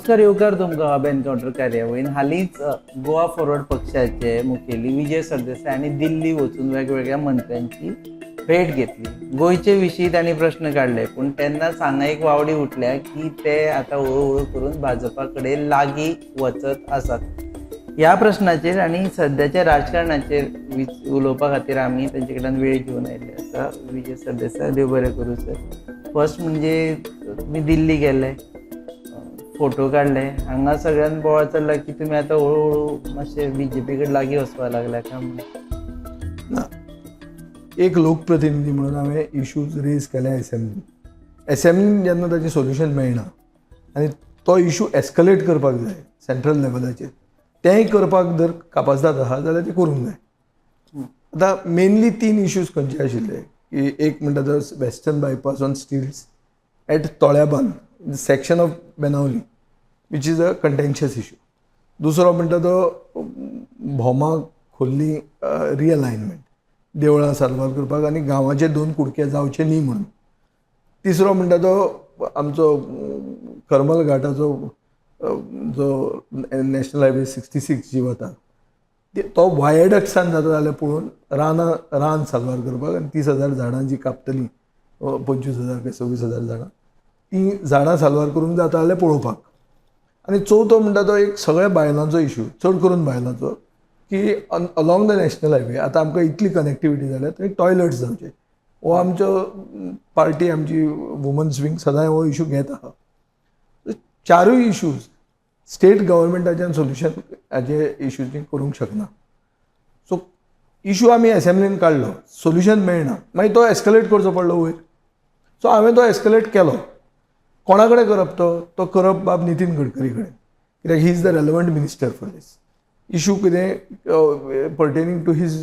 नमस्कार, येवकार तुमकां हब एनकावंटर कार्यावळीन. हालींच गोवा फॉरवर्ड पक्षाचे मुखेली विजय सरदेसाय हांणी दिल्ली वचून वेगवेगळ्या मंत्र्यांची भेट घेतली. गोंयचे विशीं तांणी प्रश्न काडले, पूण तेन्नाच हांगा एक वावडी उठल्या की ते आतां हळू हळू करून भाजपा कडेन लागीं वचत आसात. ह्या प्रश्नाचेर आनी सद्याच्या राजकारणाचेर उलोवपा खातीर आमी तांचे कडल्यान वेळ घेवन आयिल्ले आसा. विजय सरदेसाय, देव बरें करूं सर. फर्स्ट म्हणजे तुमी दिल्ली गेले, फोटो काडले, हांगा सगळ्यान बोवाळ चल्ला की तुमी आतां हळू हळू मातशे बीजेपी कडेन लागीं वचपाक लागल्या काय म्हणून. ना, एक लोकप्रतिनिधी म्हणून हांवें इश्यूज रेज केले एसेंब्लीन. एसेंब्लीन जेन्ना ताचें सोल्युशन मेळना आनी तो इशू एस्कलेट करपाक जाय सेंट्रल लेवलाचेर, तेंय करपाक जर कापाजदाद आहा जाल्यार तें करूंक जाय. आतां मेनली तीन इश्यूज खंयचे आशिल्ले की एक म्हणटा तो Western Bypass on stilts at Tolyaband section of Benaulim, which is a contentious issue. दुसरो म्हणटा तो भोमा खोर्ली रिअलायनमेंट, देवळां साल्वार करपाक आनी गांवाचे दोन कुडके जावचे न्ही म्हणून. तिसरो म्हणटा तो आमचो करमल घाटाचो जो नॅशनल हायवे 66 जी वता, तो वायडक्सान जाता जाल्यार पळोवन रानां रान साल्वार करपाक आनी 30,000 झाडां जी कापतलीं, 25,000 काय 26,000 झाडां, तीं झाडां साल्वार करूंक जाता जाल्यार पळोवपाक. आनी चवथो म्हणटा तो एक सगळ्या बायलांचो इशू, चड करून बायलांचो, की अलॉंग the national highway आतां आमकां इतली कनेक्टिविटी जाल्या, थंय टॉयलट्स जावचे. हो आमचो पार्टी, आमची वुमन्स विंग सदांय हो इशू घेत आहा. चारूय इश्यूज स्टेट गव्हर्मेंटाच्यान सोल्युशन हाजे इश्यूजी करूंक शकना. सो इशू आमी एसेंब्लीन काडलो, सोल्युशन मेळना, मागीर तो एस्कलेट करचो पडलो वयर. सो हांवें तो एस्कलेट केलो. कोणा कडेन करप तो? तो करप बाब नितीन गडकरी कडेन, कित्याक he is the relevant minister for this issue, कितें pertaining to his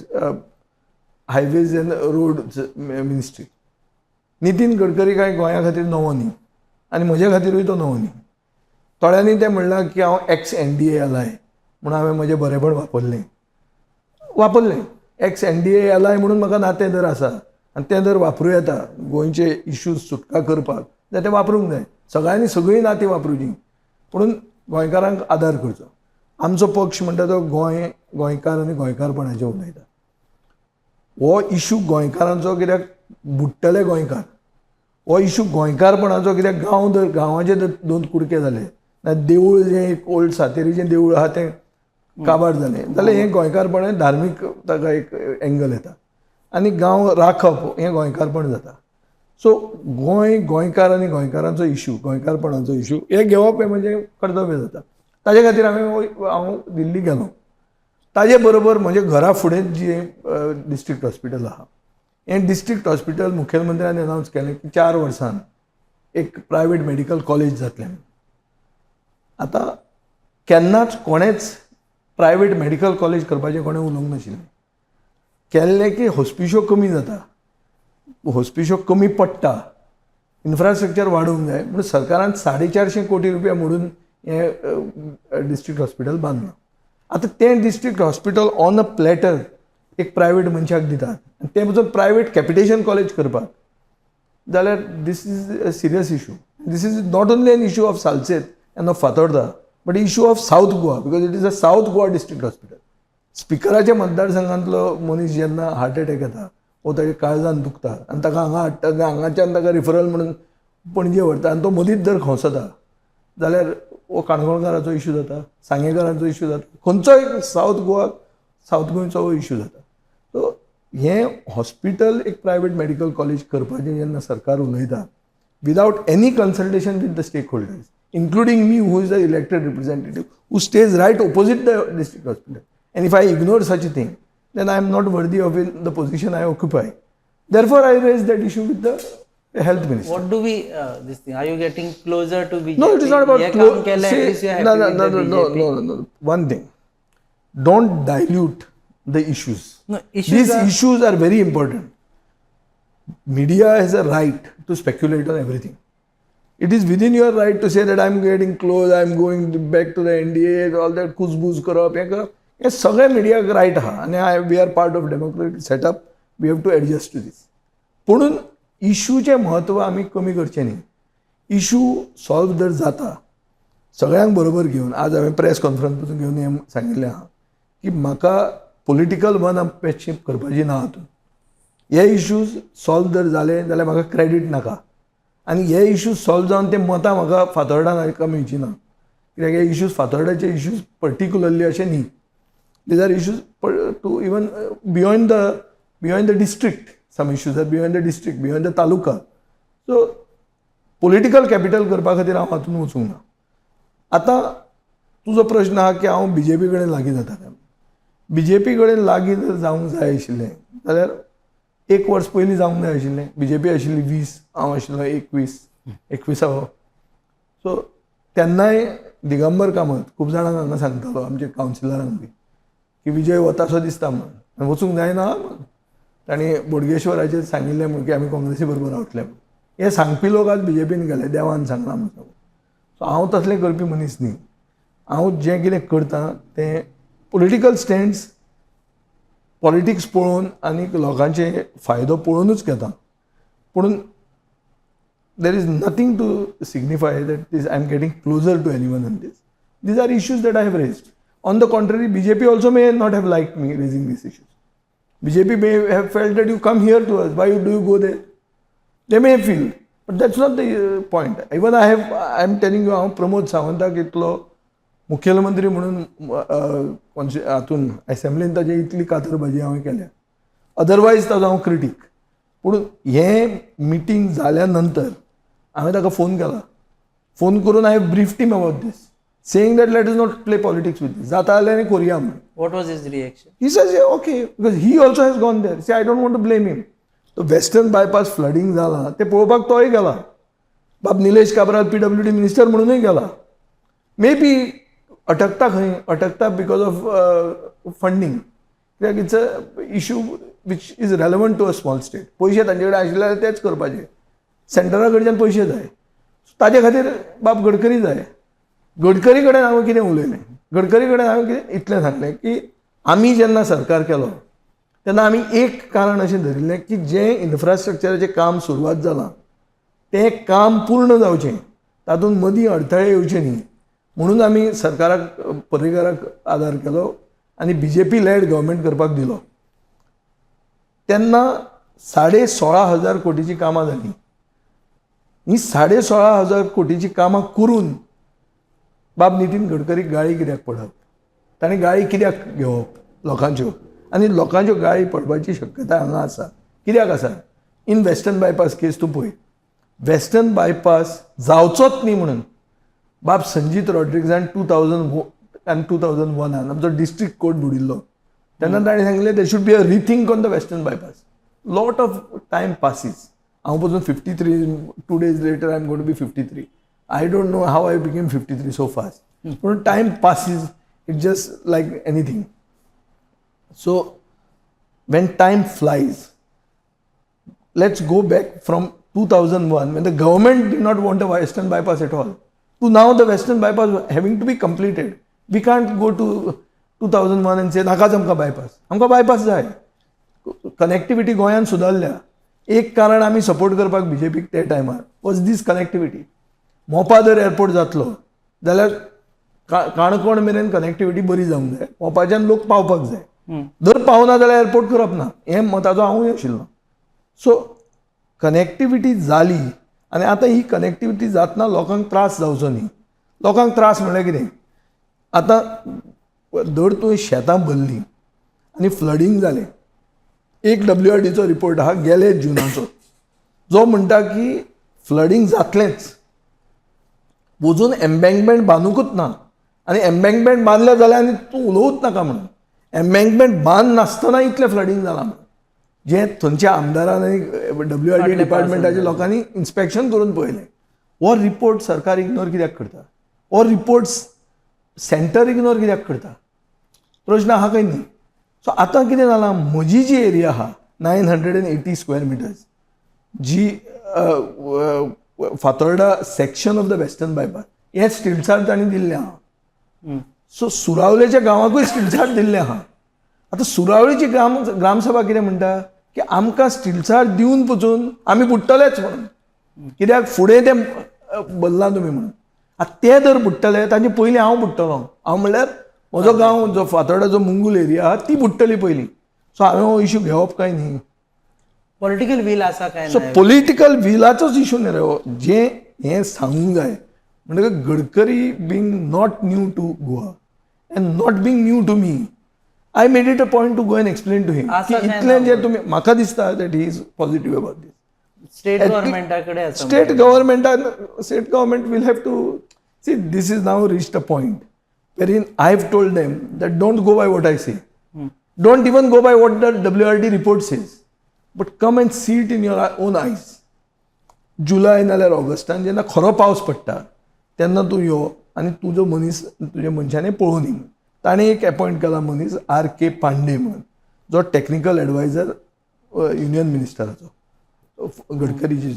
highways and road ministry. Nitin Gadkari कांय गोंया खातीर नवो न्ही आनी म्हजे खातीरूय तो नवो न्ही. थोड्यांनी तें म्हणलां की हांव एक्स एनडीए अलाय म्हणून हांवें म्हजें बरेपण वापरलें. वापरलें एक्स एनडीए अलाय म्हणून म्हाका नातें जर आसा आनी तें जर वापरूं येता गोंयचे इश्यूज सुटका करपाक जाल्यार तें वापरूंक जाय. सगळ्यांनी सगळीं नातीं वापरुचीं, पुणून गोंयकारांक आदार करचो. आमचो पक्ष म्हणटा तो गोंय, गोंयकार आनी गोंयकारपणाचेर उलयता. हो इशू गोंयकारांचो, कित्याक बुडटले गोंयकार. हो इशू गोंयकारपणाचो, कित्याक गांव जर गांवाचे जर दोन कुडके जाले ना, देवूळ जें एक ओल्ड सातेरीचें देवूळ आहा तें काबार जालें जाल्यार हें गोंयकारपण हें धार्मीक ताका एक एंगल येता आनी गांव राखप हें गोंयकारपण जाता. सो गोंय, गोंयकार आनी गोंयकारांचो इशू, गोंयकारपणाचो इशू हे घेवप हें म्हजें कर्तव्य जाता. ताजे खातीर हांवें, हांव दिल्ली गेलो. ताजे बरोबर म्हज्या घरा फुडें जी डिस्ट्रिक्ट हॉस्पिटल आहा, हें डिस्ट्रिक्ट हॉस्पिटल मुखेलमंत्र्यान अनावन्स केलें की 4 वर्सान एक प्रायवेट मेडिकल कॉलेज जातलें. आतां केन्नाच कोणेंच प्रायवेट मेडिकल कॉलेज करपाचें कोणें उलोवंक नाशिल्लें. केल्लें की हॉस्पिश्यो कमी जाता, हॉस्पिश्यो कमी पडटा, इन्फ्रास्ट्रक्चर वाडोवंक जाय म्हणून सरकारान 450 कोटी रुपया मोडून हें डिस्ट्रिक्ट हॉस्पिटल बांदलां. आतां तें district hospital on a platter एक प्रायवेट मनशाक दितात आनी तें पसून प्रायवेट कॅपिटेशन कॉलेज करपाक जाल्यार this is a serious issue. This is not only an issue of Salcete and of Fatorda, but issue of South Goa, because it is a South Goa district hospital. स्पिकराच्या मतदारसंघांतलो मनीस जेन्ना heart attack येता वो ताच्या काळजान दुखता आनी ताका हांगा हाडटा आनी हांगाच्यान ताका रिफरल म्हणून पणजे व्हरता आनी तो मदींच जर खंवसता जाल्यार हो काणकोणकाराचो इशू जाता, सांगेकारांचो इशू जाता, खंयचोय सावथ गोवा, सावथ गोंयचो हो इशू जाता. सो हें हॉस्पिटल एक प्रायवेट मेडिकल कॉलेज करपाचें जेन्ना सरकार उलयता without any consultation with the stakeholders, including me, who is the elected representative who stays right opposite the district hospital, and if I ignore such a thing, then I am not worthy of in the position I occupy. Therefore, I raised that issue with the health minister. What do we this thing? Are you getting closer to BJP? No, it is not about हे काम केलें, see, at least you are no, happy no, with no, the no, BJP. No. One thing, don't dilute the issues. No, issues These issues are very important. Media has a right to speculate on everything. It is within your right to say that I'm getting close, I'm going back to the NDA, all that कुजबूज करप, हें करप, हें सगळें मिडियाक right आहा आनी I we are part of democratic setup, we have to adjust to this. पुणून इशूचें म्हत्व आमी कमी करचें न्ही. इशू सॉल्व जर जाता सगळ्यांक बरोबर घेवन आज हांवें प्रेस कॉन्फरन्स पसून घेवन हें सांगिल्लें आहा की म्हाका पोलिटिकल वन अपमॅनशीप करपाची ना. हातूंत हे इश्यूज सॉल्व जर जाले जाल्यार म्हाका क्रेडीट नाका आनी हे इश्यूज सॉल्व जावन ते मतां म्हाका फातोर्डान हाका मेळची ना, कित्याक हे इश्यूज, फातोर्डाचे इश्यूज पर्टिक्युलरली अशें न्ही. These are issues to even beyond the district. Some issues are beyond the district, beyond the taluka. So political capital करपा खातीर हांव हातूंत वचूंक ना. आतां तुजो प्रश्न आहा की हांव बीजेपी कडेन लागीं जाता काय. बीजेपी कडेन लागीं जर जावंक जाय आशिल्लें जाल्यार एक वर्स पयलीं जावंक जाय आशिल्लें. बीजेपी आशिल्ली 20, हांव आशिल्लो 21, 21वो. सो तेन्नाय दिगंबर कामत खूब जाणांक हांगा सांगतालो, आमच्या कावन्सिलरांक बी, की विजय वतासो दिसता म्हणून आनी वचूंक जायना म्हणून. तांणी बोडगेश्वराचेर सांगिल्लें म्हूण की आमी काँग्रेसी बरोबर रावतले म्हूण. हे सांगपी लोक आज बीजेपीन गेले, देवान सांगलां म्हूण. सो हांव तसलें करपी मनीस न्ही. हांव जें कितें करता तें पोलिटिकल स्टँड्स, पॉलिटिक्स पळोवन आनी लोकांचे फायदो पळोवनूच घेता. पूण there is nothing to signify that this I am getting closer to anyone on this. These are issues that I have raised. On the contrary, BJP also may not have liked me raising these issues. BJP may have felt that you come here to us, why do you go there? They may feel, but that's not the point. Even I am telling you, हांव प्रमोद सावंताक इतलो मुखेलमंत्री म्हणून हातून एसेंब्लीन ताजी इतली कातरभाजी हांवें केल्या, otherwise ताजो हांव क्रिटीक. पूण हें मिटींग जाल्या नंतर हांवें ताका फोन केला. फोन करून I have briefed him about this, saying that let us not play politics with this, जाता जाल्यार आनी करुया म्हणून. What was his reaction? He says, yeah, okay, because he also has gone there. See, I don't want to blame him. तो western bypass flooding जाला ते पळोवपाक तोय गेला. बाब निलेश काब्राल पीडब्ल्यूडी मिनिस्टर म्हणूनय गेला. मे बी अटकता खंय, अटकता because of funding, कित्याक it's a issue which is relevant to a small state. पयशे तांचे कडेन आशिल्ले जाल्यार तेच करपाचे. सेंटरा कडच्यान पयशे जाय, ताजे खातीर बाब गडकरी जाय. गडकरी कडेन हांवें कितें उलयलें? गडकरी कडेन हांवें कितें इतलें सांगलें की आमी जेन्ना सरकार केलो तेन्ना आमी एक कारण अशें धरिल्लें की जें इन्फ्रास्ट्रक्चराचें काम सुरवात जालां तें काम पूर्ण जावचें, तातूंत मदीं अडथळे येवचे न्ही म्हणून आमी सरकाराक, पर्रीकाराक आदार केलो आनी बीजेपी लेड गव्हर्मेंट करपाक दिलो. तेन्ना 16,500 कोटीची कामां जालीं. ही 16,500 कोटीची कामां करून बाब नितीन गडकरीक गाळी कित्याक पडप? ताणें गाळी कित्याक घेवप लोकांच्यो? आनी लोकांच्यो गाळी पडपाची शक्यताय हांगा आसा. कित्याक आसा? इन वेस्टर्न बायपास केस तूं पळय, वेस्टर्न बायपास जावचोच न्ही म्हणून बाब संजीत रॉड्रिग्जान 2000 आनी 2001 आन आमचो डिस्ट्रिक्ट कोर्ट बुडिल्लो तेन्ना ताणें सांगलें, there should be a rethink on the Western Bypass. Lot of time passes. हांव पसून 53, 2 days later I am gonna be 53. I don't know how I became 53 so fast. पूण time passes, it just like anything. So when time flies, let's go back from 2001, when the government did not want a Western Bypass at all, to now the Western Bypass having to be completed. We can't go to 2001 and say नाकाच आमकां bypass. आमकां bypass जाय. Connectivity गोंयान सुदारल्या. एक कारण आमी support करपाक बीजेपीक त्या टायमार वॉज दीस कनेक्टिविटी. मोपा जर एअरपोर्ट जातलो जाल्यार काणकोण मेरेन कनेक्टिविटी बरी जावंक जाय, मोपाच्यान लोक पावपाक जाय. जर पावना जाल्यार एअरपोर्ट करप ना हें मताचो हांवूय आशिल्लो. सो कनेक्टिविटी जाली आनी आतां ही कनेक्टिविटी जातना लोकांक त्रास जावचो न्ही. लोकांक त्रास म्हणल्यार कितें? आतां धर तुवें शेतां भरलीं आनी फ्लडींग जालें. एक डब्ल्यू आर डीचो रिपोर्ट आहा गेले जुनाचो, जो म्हणटा की फ्लडींग जातलेंच, अजून एम्बँकमेंट बांदूंकूच ना आनी एम्बँकमेंट बांदलें जाल्यार आनी तूं उलोवूच नाका म्हणून. एम्बँकमेंट बांद नासतना इतलें फ्लडींग जालां म्हणून जें थंयच्या आमदारान आनी डब्ल्यू आर डी डिपार्टमेंटाच्या लोकांनी इन्स्पेक्शन करून पळयलें. हो रिपोर्ट सरकार इग्नोर कित्याक करता? हो रिपोर्ट सेंटर इग्नोर कित्याक करता? प्रश्न आहा काय न्ही? सो आतां कितें जालां, म्हजी जी एरिया आहा 980 square meters, जी Fatorda section of the Western Bypass, हें स्टिल्सार तांणी दिल्लें आहा. सो सुरावलेच्या गांवांकूय स्टिल्सार दिल्लें आहा. आतां सुरावळीची ग्रामसभा कितें म्हणटा की आमकां स्टिल्सार दिवन पसून आमी बुडटलेच म्हणून, कित्याक फुडें तें भरलां तुमी म्हणून. आतां ते जर बुडटले तांचे पयलीं हांव बुडटलो. हांव म्हणल्यार म्हजो गांव जो फातोर्डाचो मुंगूल एरिया आहा ती बुडटली पयलीं. सो हांवें हो इशू घेवप काय न्ही? पॉलिटिकल will आसा काय सो ना? पॉलिटिकल विलाचोच इशू न्ही रे हो. जें हें सांगूंक जाय म्हणटकच Gadkari being not new to Goa and not being new to me, I made it a point to go and explain to him आसा की काय इतलें ना? जें तुमी म्हाका दिसता that he is positive about this. State गव्हर्नमेंटा कडेन आसा. State government will have to see. This is now reached a point wherein I have told them that don't go by what I say, don't even go by what the WRD report says, but come and see it in your own eyes. जुलय नाल्यार Augustan जेन्ना खरो पावस पडटा तेन्ना तूं यो आनी तुजो मनीस तुज्या मनशांनी पळोवन दी. ताणें एक एपॉयंट केला मनीस आर के पांडे म्हणून, जो टॅक्निकल एडवायझर युनियन मिनिस्टराचो गडकरीची,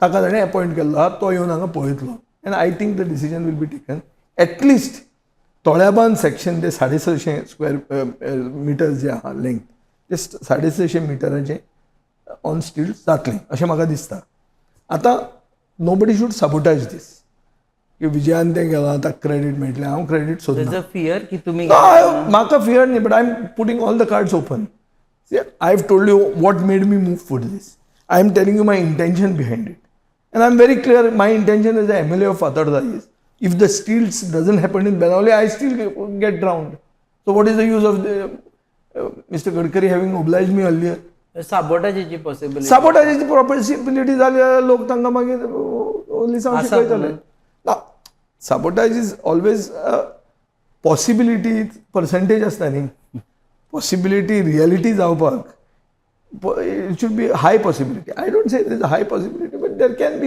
ताका ताणें एपॉयंट केल्लो आहा. तो येवन हांगा पळयतलो and I think the decision will be taken. At least Tolebandh section ते 650 स्क्वेअर मिटर जे आहा लेंथ, ते 650 मिटराचें ऑन स्टिल्ट जातलें अशें म्हाका दिसता. आतां nobody should sabotage this की विजयान तें गेलां, ताका क्रेडीट मेळटलें. हांव क्रेडीट सोदना. There's a fear की तुम्ही No, म्हाका फियर न्ही, but I am putting all the cards open. I have told you what made me move for this. I am telling you my intention behind it and I am very clear. My intention as a MLA of Fatorda is if the stilts doesn't happen in Benaulim, I still get drowned. So what is the use of Mr. Gadkari having obliged me earlier? साबोटाजीची possibility? साबोटाजीची possibility जाली जाल्यार लोक तांकां मागीर लिसांव आसा शिकयतले. म्हणून. ना, sabotage is always possibility, percentage आसता न्ही. पॉसिबिलिटी रियलिटी जावपाक it should be high possibility. I don't say is a high possibility, but there can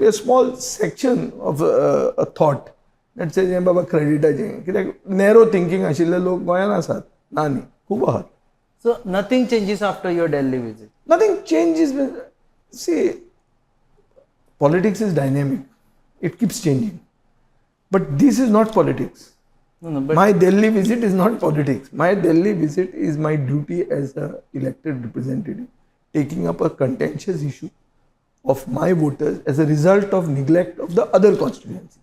be a small section of a thought that says हें बाबा क्रेडिटाचें. कित्याक narrow thinking आशिल्ले लोक गोंयांत आसात, ना न्ही, खूब आहात. So nothing changes after your Delhi visit? Nothing changes. See, politics is dynamic, it keeps changing, but this is not politics. No, but My Delhi visit is not politics. My Delhi visit is my duty as a elected representative, taking up a contentious issue of my voters as a result of neglect of the other constituency,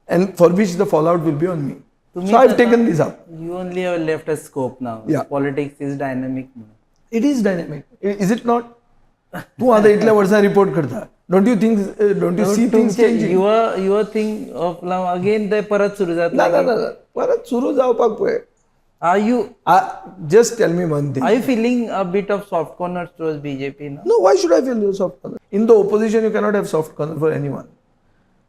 and for which the fallout will be on me. तुम्ही So I've taken this up. You only have left a scope now. Yeah. Politics is dynamic. It is dynamic. Is it not? तूं आतां इतल्या वर्सां report करता, don't you think, don't you see things changing? Your thing of now again ते परत सुरू ना जातलें. ना ना ना. परत सुरू जावपाक पळय. Are you Just tell me one thing. Are you feeling a bit of soft corner towards BJP now? No, why should I feel soft corner? In the opposition, you cannot have soft corner for anyone.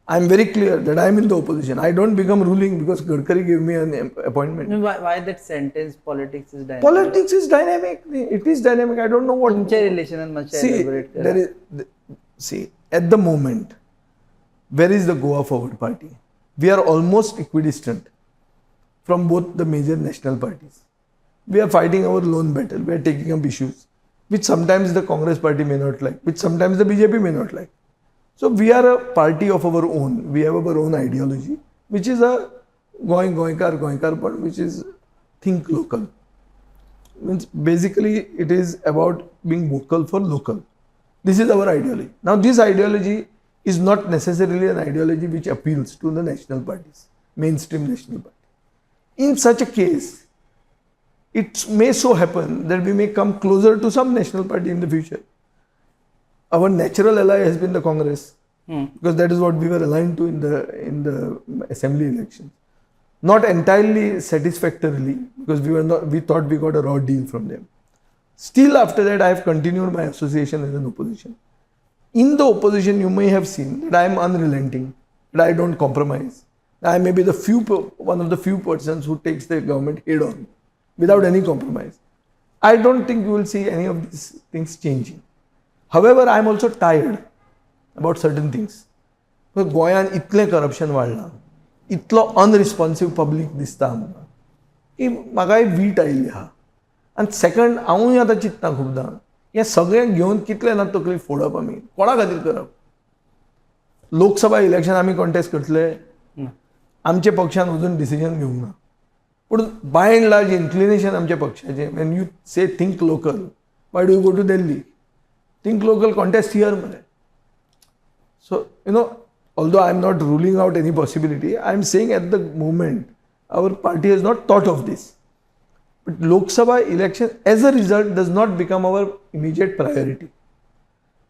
I'm very clear that I'm in the opposition. I don't become ruling because Gadkari gave me an appointment. Why that sentence, politics is dynamic? Politics is dynamic. It is dynamic. I don't know what. तुमच्या रिलेशनात मातशें See, elaborate करा. There is, see, at the moment, where is the Goa Forward Party? We are almost equidistant from both the major national parties. We are fighting our lone battle. We are taking up issues which sometimes the Congress party may not like, which sometimes the BJP may not like. So we are a party of our own. We have our own ideology, which is a Goa Goenkar Goenkarpan, which is think local. Means basically it is about being vocal for local. This is our ideology. Now this ideology is not necessarily an ideology which appeals to the national parties, mainstream national party. In such a case, it may so happen that we may come closer to some national party in the future. Our natural ally has been the Congress, because that is what we were aligned to in the assembly elections. Not entirely satisfactorily, because we were not, we thought we got a raw deal from them. Still, after that, I have continued my association as an opposition. In the opposition, you may have seen that I am unrelenting, that I don't compromise. I may be the one of the few persons who takes the government head on without any compromise. I don't think you will see any of these things changing. However, I am also tired about certain things. गोंयांत इतलें corruption वाडलां, इतलो अनरिस्पॉन्सीव public दिसता आमकां की म्हाकाय वीट आयिल्ली आहा. आनी सेकंड, हांवूय आतां चिंत्ता खुबदां, हें सगळें घेवन कितलें ना तकली फोडप आमी कोणा खातीर करप? लोकसभा इलेक्शन आमी कॉन्टेस्ट करतले? आमच्या पक्षान अजून डिसिजन घेवंक ना, पूण बाय अँड लार्ज इन्क्लिनेशन आमच्या पक्षाचें, when you say think local, why do you go to Delhi? Think local, contest here मरे. So although I am not ruling out any possibility, I am saying at the moment our party has not thought of this. But Lok Sabha election as a result does not become our immediate priority.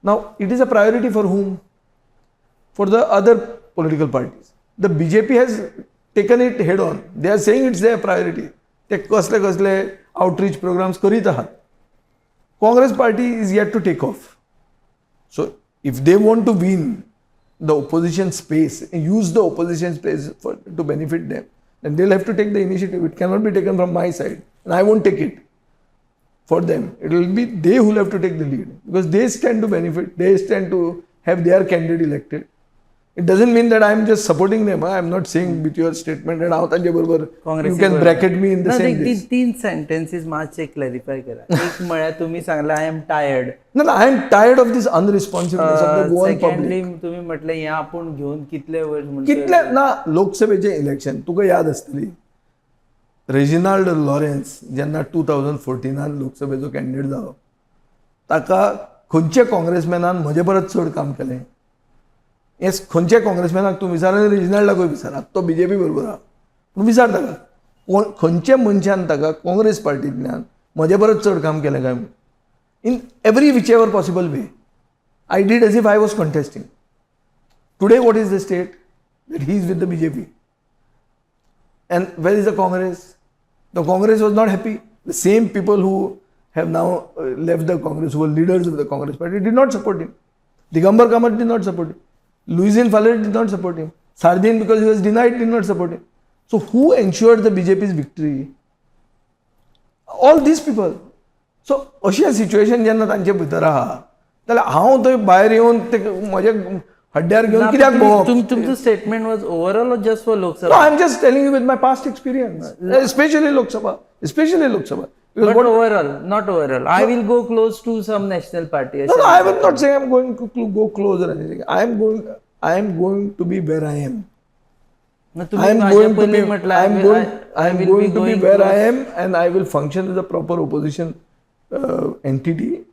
Now it is a priority for whom? For the other political parties. The BJP has taken it head on. They are saying it's their priority. ते कसले कसले outreach programmes करीत आहात. Congress party is yet to take off. So if they want to win the opposition space, use the opposition space to benefit them, then they'll have to take the initiative. It cannot be taken from my side, and I won't take it for them. It will be they who will have to take the lead, because they stand to benefit, they stand to have their candidate elected. It doesn't mean that I am just supporting them. I am not saying with your statement that हांव तांचे बरोबर, you can bracket me in the same this. तीन sentences मातशे clarify करा. एक म्हळ्यार तुमी सांगला, I am tired. No, I am tired of this unresponsiveness of the Goan public. Secondly, तुमी म्हटलें हें आपूण घेवन कितले वर्स म्हणटा. कितले ना, लोकसभेचें इलेक्शन तुका याद आसतली, रेजिनाल्ड लॉरेन्स जेन्ना 2014नान लोकसभेचो कॅन्डिडेट जालो, ताका खंयच्या काँग्रेसमॅनान म्हजे परस चड काम केलें? हें खंयच्या काँग्रेसमॅनाक तूं विचार आनी रेजिनाल्डाकूय विचार. आतां तो बीजेपी बरोबर आहा, पूण विचार ताका, कोण खंयच्या मनशान ताका काँग्रेस पार्टींतल्यान म्हजे परस चड काम केलें काय म्हूण. In every whichever possible way I did, as if I was contesting. Today what is the state? That he is with the BJP. And where is the Congress? The Congress was not happy. The same people who have now left the Congress, who were leaders of the Congress party, did not support him. Digambar Kamat did not support him. Luizinho Faleiro did not support him. Sardin, because he was denied, did not support him. So who ensured the BJP's victory? All these people. So अशें situation जेन्ना तांचे भितर आहा, जाल्यार हांव थंय भायर येवन ते म्हज्या हड्ड्यार घेवन कित्याक भोंवप? तुमचं statement was overall, just for No, Lok Sabha? I'm just telling you with my past experience, especially Lok Sabha, especially Lok Sabha. Because But what, overall, not overall. I will go close to some national party. No, I will not say I'm going to go close or anything. I am going to be where I am. I am going to be, I am going to be where I am, and I will function as a proper opposition entity,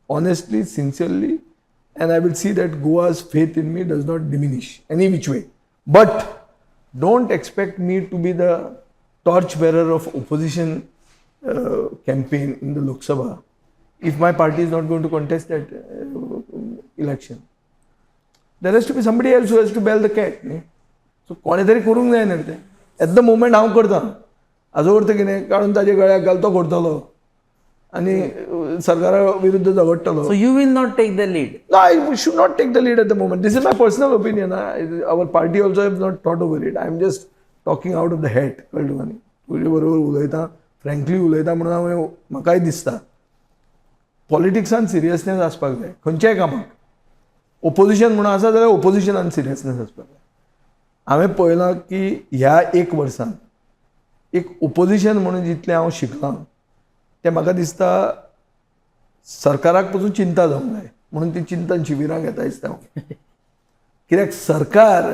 honestly, sincerely, and I will see that Goa's faith in me does not diminish any which way. But don't expect me to be the torch bearer of opposition campaign in the Lok Sabha if my party is not going to contest that election. There has to be somebody else who has to bell the cat. न्ही? So कोणें तरी करूंक जाय न्ही तें. Eight the moment हांव करता, हाजो अर्थ कितें, काडून ताच्या गळ्याक घाल, तो करतलो आनी सरकारा विरुद्ध झगडटलो. So you will not take the lead. No, I should not take the lead at the moment. This is my personal opinion. Our party also have not thought over it. I am just talking out of the hat. कळ्ळें तुका न्ही? तुजे बरोबर उलयता, frankly उलयता म्हणून हांव, म्हाकाय दिसता पॉलिटिक्सान सिरियसनेस आसपाक जाय खंयच्याय कामाक. ओपोजिशन म्हणून आसा जाल्यार ओपोजिशनान सिरियसनेस आसपाक जाय. हांवें पळयलां की ह्या एक वर्सान एक ओपोजिशन म्हणून जितलें हांव शिकलां, तें म्हाका दिसता सरकाराक पसून चिंता जावंक जाय म्हणून ती चिंतन शिबिरां घेता दिसता हांव. कित्याक सरकार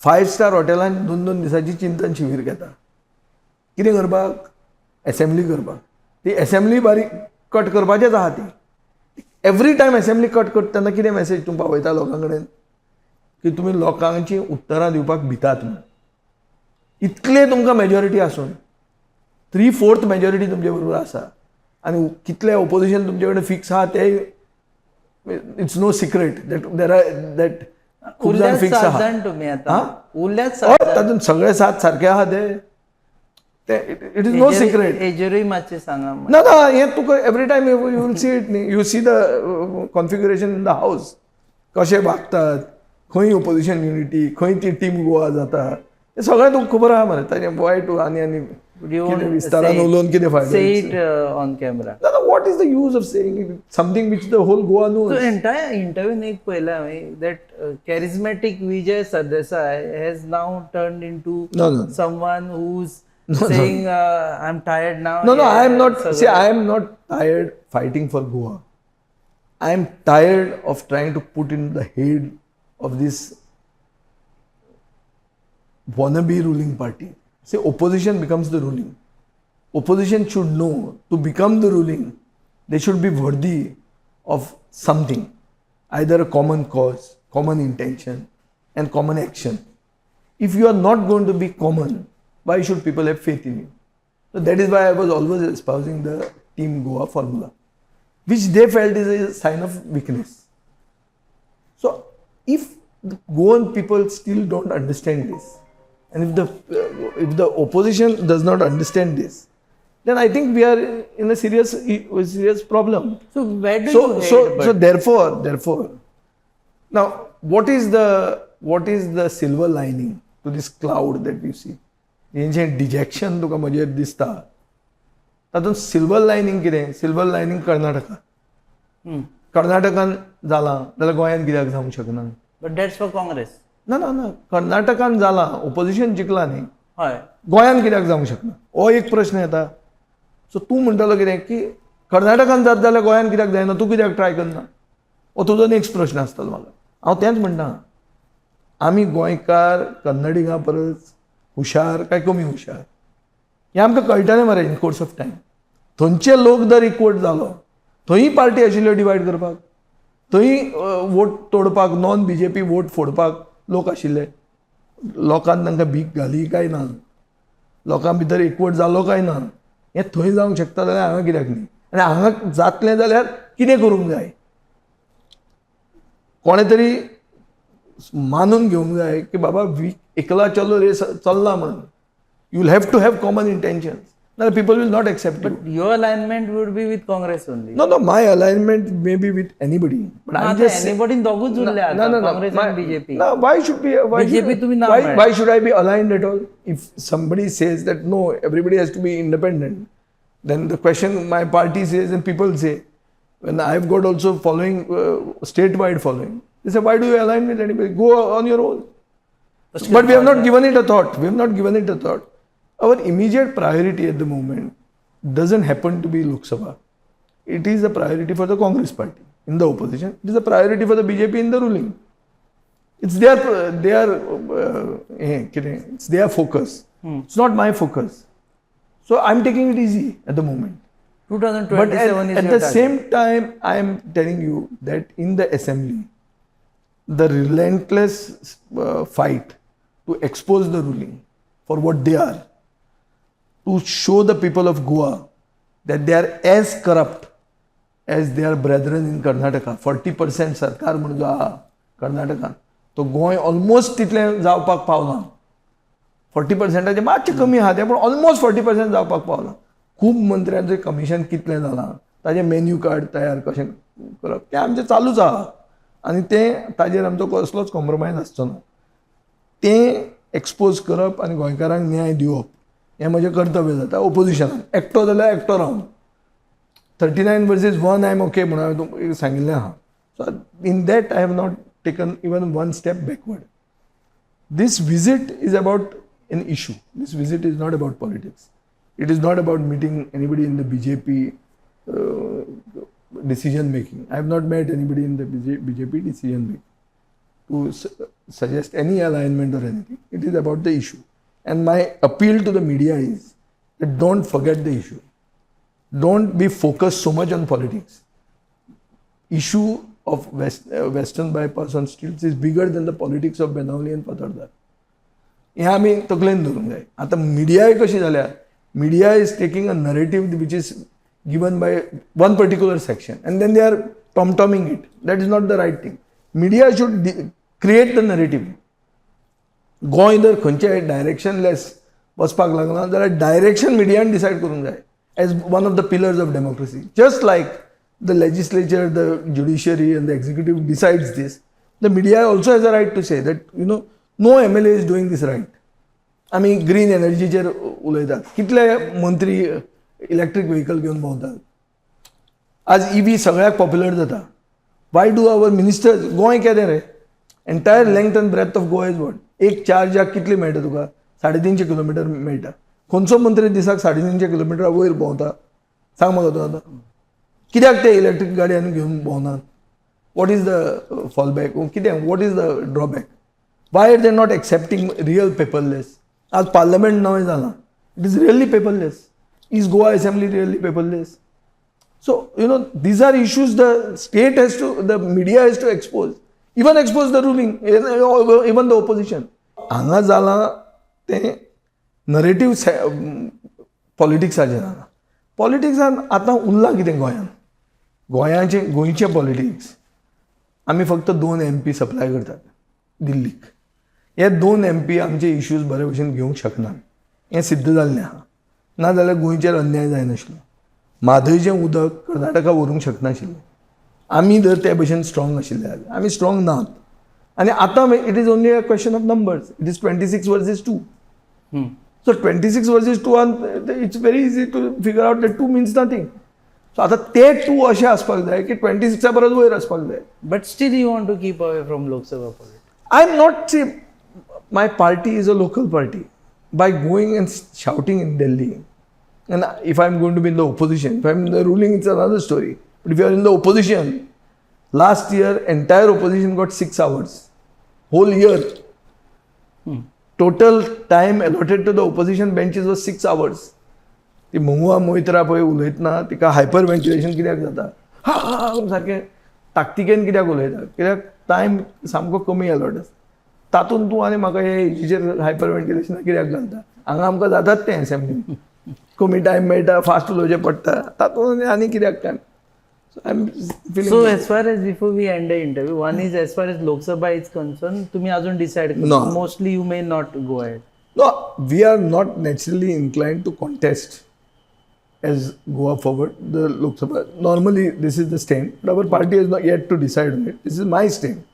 फायव स्टार हॉटेलान दोन दोन दिसांची चिंतन शिबीर घेता. कितें करपाक? एसेंब्ली करपाक. ती एसेंब्ली बारीक कट करपाचेच आहा ती. एवरी टायम एसेंब्ली कट करता तेन्ना कितें मॅसेज तूं पावयता लोकां कडेन? की तुमी लोकांची उत्तरां दिवपाक भितात म्हूण. इतले तुमकां मेजॉरिटी आसून, थ्री फोर्थ मेजॉरिटी तुमचे बरोबर आसा आनी कितले ओपोजिशन तुमचे कडेन फिक्स आहा ते it's no secret that there are that खूब जाण उरल्यात फिक्स सात आहा. जाण तुम्ही आता. हा? उरल्यात हय, सात जाण. तातूंत सगळे सात सारके आहा ते, it is no secret. हेजेरूय मातशें सांगा. ना ना, हें तुका every time you will see it न्ही. You see the configuration in the house, कशे वागतात, खंय ओपोजिशन युनिटी, खंय ती टीम गोवा जाता, हें सगळें तुका खबर आहा मरे. ताजें वायट आनी आनी कितें विस्तारान उलोवन कितें फायदो? Say it on camera. ना, what is the use of saying something which the whole Goa knows? So entire interview एक पळयला हांवें, that charismatic Vijay Sardesai has now turned into No, no. someone who's saying, I'm tired now. No, I am not. सगळं. See, I am not tired fighting for Goa. I am tired of trying to put in the head of this wannabe ruling party. See, opposition becomes the ruling. Opposition should know to become the ruling, they should be worthy of something, either a common cause, common intention and common action. If you are not going to be common, why should people have faith in you? So that is why I was always espousing the Team Goa formula, which they felt is a sign of weakness. So if the Goan people still don't understand this, and if the opposition does not understand this, then I think we are in a serious problem. So where do So you so head, so but therefore, now what is the silver lining to this cloud that you see? हें जें detection तुका म्हजेर दिसता, तातूंत silver lining कितें? Silver lining Karnataka. कर्नाटकान जालां जाल्यार गोंयांत कित्याक जावंक शकना? But that's for Congress. ना ना ना, कर्नाटकान जालां, ओपोजिशन जिखलां न्ही. गोंयांत कित्याक जावंक शकना हो एक प्रश्न येता. सो तूं म्हणटलो कितें की कर्नाटकान जात जाल्यार गोंयांत कित्याक जायना, तूं कित्याक ट्राय करना, हो तुजो नेक्स्ट प्रश्न आसतलो म्हाका. हांव तेंच म्हणटा, आमी गोंयकार कन्नडिगां परस हुशार काय कमी हुशार हें आमकां कळटलें मरे इन कोर्स ऑफ टायम. थंयचे लोक जर इकवट जालो, थंय पार्टी आशिल्ल्यो डिवायड करपाक, थंय वोट तोडपाक, नॉन बीजेपी वोट फोडपाक लोक आशिल्ले. लोकान तांकां भीक घाली काय ना, लोकां भितर एकवट जालो काय ना, हें थंय जावंक शकता जाल्यार हांगा कित्याक न्ही? आनी हांगा जातलें जाल्यार कितें करूंक जाय? कोणें तरी मानून घेवंक जाय की बाबा, we एकला चलो रे चलना म्हणून. You will have to have common intentions, नाल्यार people will not accept you. But your alignment would be with Congress only. No, my alignment may be with anybody, but I'm just anybody दोगूच उरले No, no, no. Congress आणि BJP. No, why should be? Why BJP should, तुम्ही ना why, म्हळें. Why should I be aligned at all? If somebody says that no, everybody has to be independent, then the question my party says and people say, when I've got also following, statewide following, they say, "Why do you align with anybody? Go on your own." But we have not given it a thought. We have not given it a thought. Our immediate priority at the moment doesn't happen to be Lok Sabha. It is a priority for the Congress party in the opposition. It is a priority for the BJP in the ruling. It's their कितें, it's their focus. It's not my focus. So I'm taking it easy at the moment. Two thousand But twenty seven at is the same time, I am telling you that in the assembly, the relentless fight to expose the ruling for what they are, to show the people of Goa that they are as corrupt as their brethren in Karnataka. 40% सरकार म्हणून जो आहा कर्नाटकान, तो Goa almost तितलें जावपाक पावना. Forty पर्संटाचे मातशें कमी आहा तें, पूण ऑलमोस्ट फोर्टी पर्संट जावपाक पावलां. खूब मंत्र्यांचें कमिशन कितलें जालां, ताजें मेन्यू कार्ड तयार कशें करप, तें आमचें चालूच आहा आनी तें ताजेर आमचो कसलोच कॉम्प्रोमायज आसचो ना. तें एक्सपोज करप आनी गोंयकारांक न्याय दिवप हें म्हजें कर्तव्य जाता ओपोजिशनाक. एकटो जाल्यार एकटो रावन, 39 versus 1, I am okay म्हणून हांवें तुमकां सांगिल्लें आहा. So in that I have not taken even one step backward. This visit is about an issue. This visit is not about politics. It is not about meeting anybody in the BJP decision making. I have not met anybody in the BJP decision making to suggest any alignment or anything. It is about the issue. And my appeal to the media is that don't forget the issue. Don't be focused so much on politics. Issue of Western bypass on stilts is bigger than the politics of Benaulim and Fatorda. हें आमी तकलेन धरूंक जाय. आतां मिडियाय कशी जाल्या, media is taking a narrative which is given by one particular section and then they are tomtoming it. That is not the right thing. Media should create the narrative. Goa जर खंयचे डायरेक्शनलेस वचपाक लागना जाल्यार direction मिडियान decide करूंक जाय as one of the pillars of democracy. Just like the legislature, the judiciary and the executive decides this, the media also has a right to say that no MLA is doing this right. आमी green एनर्जीचेर उलयतात, कितले मंत्री electric vehicle घेवन भोंवतात. आज EV सगळ्याक popular जाता. Why do our ministers? Goa केदें रे? Entire length and breadth of Goa is what? एक चार्जाक कितले मेळटा तुका? साडे तिनशे किलोमिटर मेळटा. खंयचो मंत्री दिसाक साडे तिनशे किलोमिटरा वयर भोंवता? सांग म्हाका तूं आतां, कित्याक ते इलेक्ट्रीक गाडी आनी घेवन भोंवनात? What is the fall back? कितें, what is the drawback? Why are they not accepting real paperless? आज पार्लमेंट नवें जालां, it is really paperless. Is Goa assembly really paperless? So these are issues the state has to, the media has to expose. Even expose the ruling, even the opposition. हांगा जालां तें नरेटीव पॉलिटिक्साचें जालां. पॉलिटिक्सान आतां उरलां कितें गोंयांत? गोंयाचें, गोंयचें पॉलिटिक्स, आमी फक्त दोन एमपी सप्लाय करतात दिल्लीक. हे दोन एमपी आमचे इश्यूज बरे भशेन घेवंक शकनात हें सिद्ध जाल्लें आहा. नाजाल्यार गोंयचेर अन्याय जायनाशिल्लो. म्हादयचें उदक कर्नाटका व्हरूंक शकनाशिल्लें आमी जर ते भशेन स्ट्रॉंग आशिल्ले जाल्यार. आमी स्ट्रॉंग नात आनी आतां it is only a question of numbers. It is 26 versus 2. So 26 versus 2, it's very easy to figure out that 2 means nothing. So आतां ते टू अशे आसपाक जाय की ट्वेंटी सिक्सा परस वयर आसपाक जाय. But still you want to keep away from Lok Sabha politics. I am not, see, my party is a local party. By going and shouting in Delhi, and if I'm going to be in the opposition, if I'm in the ruling, it's another story. But if you are in the opposition, last year entire opposition got 6 hours, whole year. Total time allotted to the opposition benches was 6 hours. ती महुआ मोहित्रा पळय उलयतना तिका hyper ventilation कित्याक जाता? हा हा हा करून सारकें ताकतिकेन कित्याक उलयता? कित्याक टायम सामको कमी अलॉट आसा. तातूंत तूं आनी म्हाका हे एजीचेर हायपर व्हेंटिलेशन कित्याक घालता? हांगा आमकां जातात तें असेंब्लीन, कमी टायम मेळटा, फास्ट उलोवचें पडटा, तातूंत आनी कित्याक time? So I am So feeling as far as, before we end the interview, one is, as far as Lok Sabha is concerned, तुम्ही अजून decide No. Mostly you may not go ahead. No, we are not naturally inclined to contest as Goa Forward the Lok Sabha. Normally, this is the stand, but our party has not yet to decide on it. This is my stand.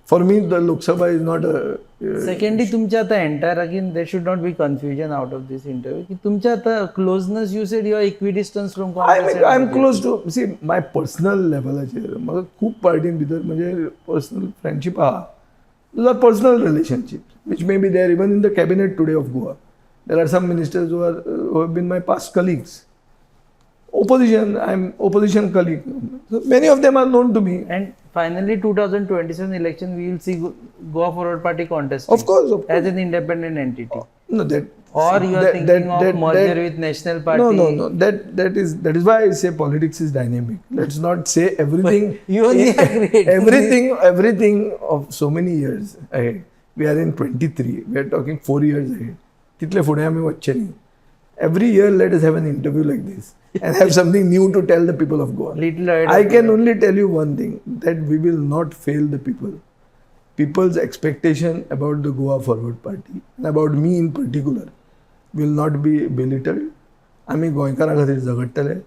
For me, the Lok Sabha is not a. Secondly, तुमच्या आता entire, again, there should not be confusion out of this interview की तुमच्या आता closeness, you said you are equidistance from I mean, I'm close to, see, my personal लेवलाचेर म्हाका खूब पार्टीन भितर म्हणजे पर्सनल फ्रेंडशीप आहा. Those are personal relationships which may be there even in the cabinet today of Goa. There are some ministers who have been my past colleagues. Opposition, I'm opposition colleague. So many of them are known to me. And finally, 2027 election, we will see Goa Forward Party contest Of course, of course. As an independent entity. No, that Or you are that- thinking that- of that- merger that- with National Party? No. That is why I say politics is dynamic. Let's not say everything. You only agreed. Everything of so many years ahead. We are in 23. We are talking 4 years ahead. तितले फुडें आमी वचचे न्ही. Every year let us have an interview like this and have something new to tell the people of Goa. Little ahead I of can only tell you one thing, that we will not fail the people. People's expectation about the Goa Forward Party and about me in particular will not be belittled. आमी गोंयकारां खातीर झगडटले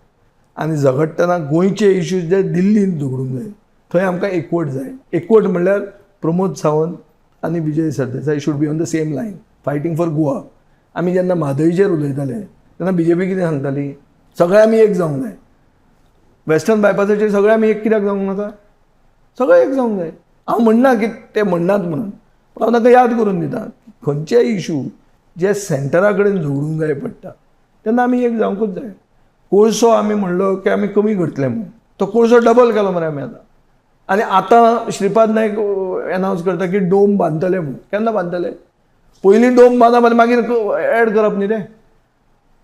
आनी झगडटना गोंयचे issues जे दिल्लीन झगडूंक जाय थंय आमकां एकवट जाय. एकवट म्हणल्यार प्रमोद सावंत आनी Vijay Sardesai should be on the same line fighting for Goa. आमी जेन्ना म्हादयचेर उलयताले तेन्ना बीजेपी कितें सांगताली? सगळे आमी एक जावंक जाय. वेस्टर्न बायपासाचेर सगळे आमी एक कित्याक जावंक नाका? सगळे एक जावंक जाय. हांव म्हणना की ते म्हणनात म्हणून, पूण हांव तांकां याद करून दिता, खंयचेय इशू जे सेंटरा कडेन झगडूंक जाय पडटा तेन्ना आमी एक जावंकूच जाय. कोळसो आमी म्हणलो की आमी कमी करतले म्हणून, तो कोळसो डबल केलो मरे आमी आतां. आनी आतां श्रीपाद नायक एनावन्स करता की डोम बांदतले म्हणून. केन्ना बांदतले? पयलीं डोम बांदप आनी मागीर एड करप न्ही तें.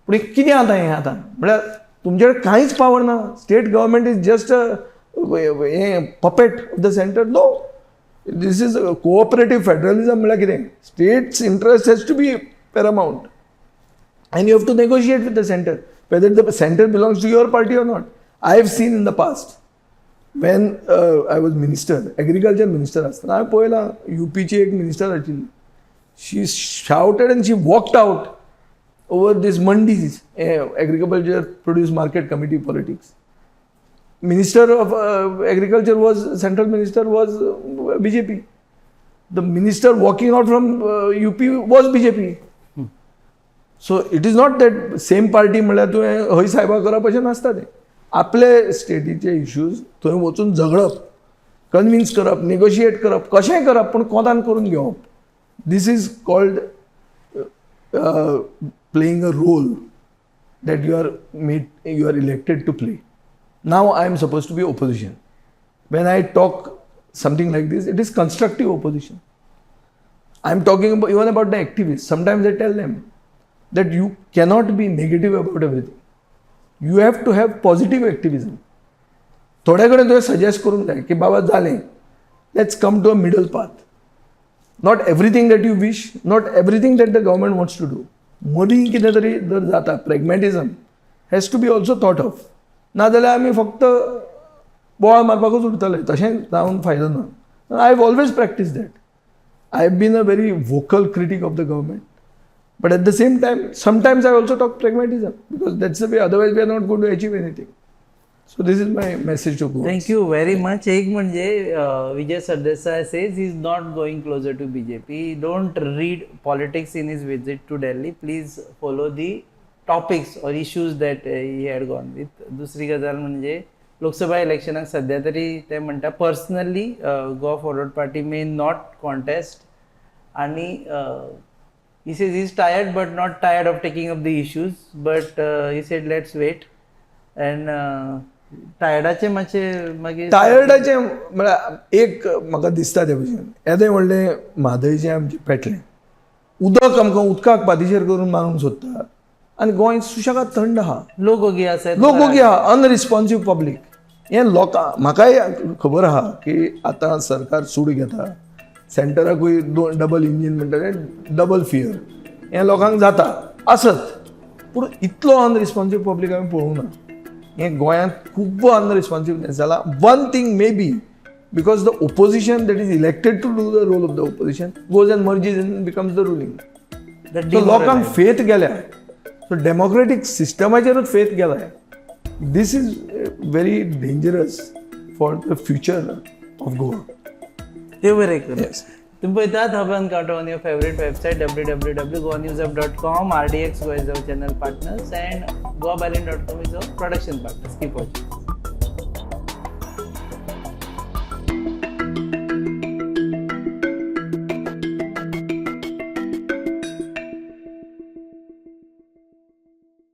पूण कितें आतां हें? आतां म्हळ्यार तुमचे कडेन कांयच पावर ना. State government is just हें puppet of the center. No, this is cooperative federalism. म्हळ्यार कितें? State's interest has to be paramount and you have to negotiate with the center, whether the center belongs to your party or not. I have seen in the past, when I was minister, agriculture minister आसतना हांवें पळयलां, युपीची एक minister आशिल्ली, she shouted and she walked out over this mandis, Agriculture Produce Market Committee politics. Minister of Agriculture was, central minister was BJP. The minister walking out from UP was BJP. So it is not that same party म्हणल्यार तुवें हय सायबा करप अशें नासता तें. आपले स्टेटीचे issues थंय वचून झगडप, कन्विन्स करप, नेगोशिएट करप, कशेंय करप, पूण कोतान करून घेवप. This is called playing a role that you are made, you are elected to play. Now I am supposed to be opposition. When I talk something like this, it is constructive opposition. I am talking about, even about the activists, sometimes I tell them that you cannot be negative about everything. You have to have positive activism. थोड्या कडेन तुवें suggest करूंक जाय की बाबा जालें. Let's come to a middle path. Not everything that you wish, not everything that the government wants to do. मदीं कितें तरी जर जाता, pragmatism has to be also thought of. नाजाल्यार आमी फक्त बोवाळ मारपाकूच उरतले. तशें जावन फायदो ना. I have always practice that. I have been a very vocal critic of the government. But at the same time, sometimes I also talk pragmatism because that's the way, otherwise, we are not going to achieve anything. So, this is my message to Goa. Thank you very much. एक म्हणजे Vijay Sardesai says he is not going closer to BJP. Don't read politics in his visit to Delhi. Please follow the topics or issues that he had gone with. दुसरी गजाल म्हणजे लोकसभा इलेक्शनाक सध्या तरी ते म्हणटा, personally Goa Forward Party may not contest. आणि he says he's tired but not tired of taking up the issues, but he said let's wait and टायर्डाचे मातशें मागीर. टायर्डाचें म्हळ्यार एक म्हाका दिसता ते भशेन, येदें व्हडलें म्हादयचें आमचें पेटलें उदक, आमकां उदकाक पादिशेर करून मारूंक सोदता आनी गोंय सुशेगाद थंड आहा. लोक ओगी आसात. लोक ओगी आहा, अनरिस्पॉन्सीव पब्लीक. हें लोकां म्हाकाय खबर आहा की आतां सरकार सूड घेता. सेंटराकूय दोन डबल इंजीन म्हणटा तें डबल फियर हें लोकांक जाता आसत, पूण इतलो अनरिस्पॉन्सीव पब्लीक हांवें पळोवंक ना. हें गोंयांत खूब अनरिस्पॉन्सिवनेस जाला. One thing may be because the opposition that is elected to do the role of the opposition goes and merges and becomes the ruling. The so लोकांक फेथ गेल्या, सो डेमोक्रेटीक सिस्टमाचेरूच फेथ गेलाय. This is very dangerous for the future of Goa. ते बरें करूं. Yes. तुम्ही पळयतात Hub Encounter on your favourite website www.goanewshub.com. RDX Goa is our channel partners and goabyline.com is our production partners. Keep watching.